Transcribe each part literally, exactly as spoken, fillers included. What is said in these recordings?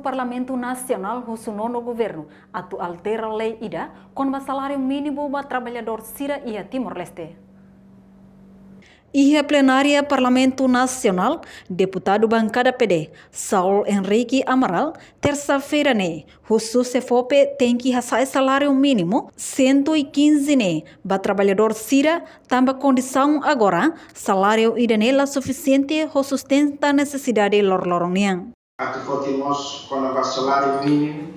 Parlamentu Nasionál husu nonu governu atu altera lei ida kona-ba saláriu mínimu ba traballadór sira iha Timor-Leste. Iha plenária Parlamentu Nasionál, deputadu bankada P D, Saul Henrique Amaral, tersa-feira ne'e, husu SEFOPE tenke hasa'e saláriu mínimu cento e quinze ne'e ba traballadór sira, tanba kondisaun agora, saláriu ida-ne'e la sufisiente hodi sustenta nesesidade loroloron nian. Atu foti mós kona-ba saláriu mínimu.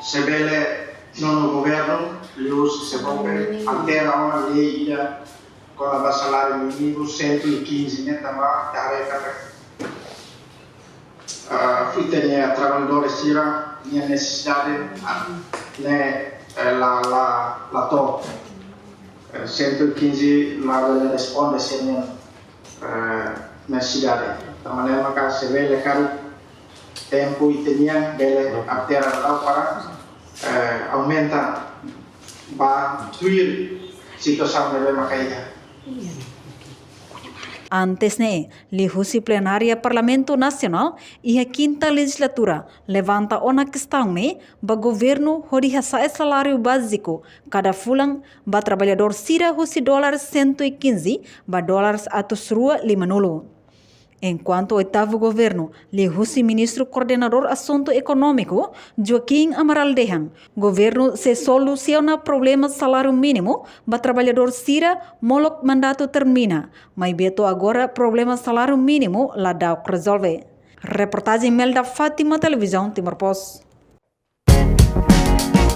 Se bele nonu governu, liuhusi SEFOPE, altera ona lei ida kona-ba saláriu mínimu cento e quinze ne'e tanba ita haree katak, ah, ita-nia traballadór sira-nia nesesidade, ah, ne'e, eh, la, la, la to'o. Eh, cento e quinze la bele responde sira-nia, eh, nesesidade. Tanba ne'e maka se bele karik tempu ita-nian bele altera la'o para, eh, aumenta ba tuir situasaun ne'ebé maka iha. Antes ne'e, liuhusi plenária Parlamentu Nasionál, iha kinta lejizlatura, levanta ona kestaun ne'e ba governu hodi hasa'e saláriu báziku kada fulan ba traballadór sira husi dólar cento e quinze ba dólar atus rua lima-nulu. Enkuantu oitavu governu, liuhusi Ministru Koordenadór Asuntu Ekonómiku, Joaquim Amaral dehan, governu sei solusiona problema saláriu mínimu ba traballadór sira molok mandatu termina, maibé to'o agora problema saláriu mínimu la da'uk rezolve. Reportajen Melda Fátima, Televizaun Timor Post.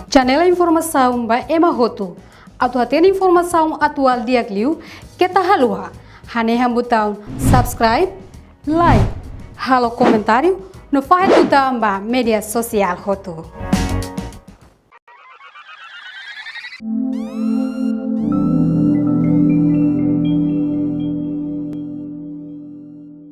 Janela informasaun ba ema hotu. Atu hatene informasaun atuál di'ak liu, keta haluha hanehan butaun subscribe, like, halo komentáriu, no fahe tutan ba média sosiál hotu.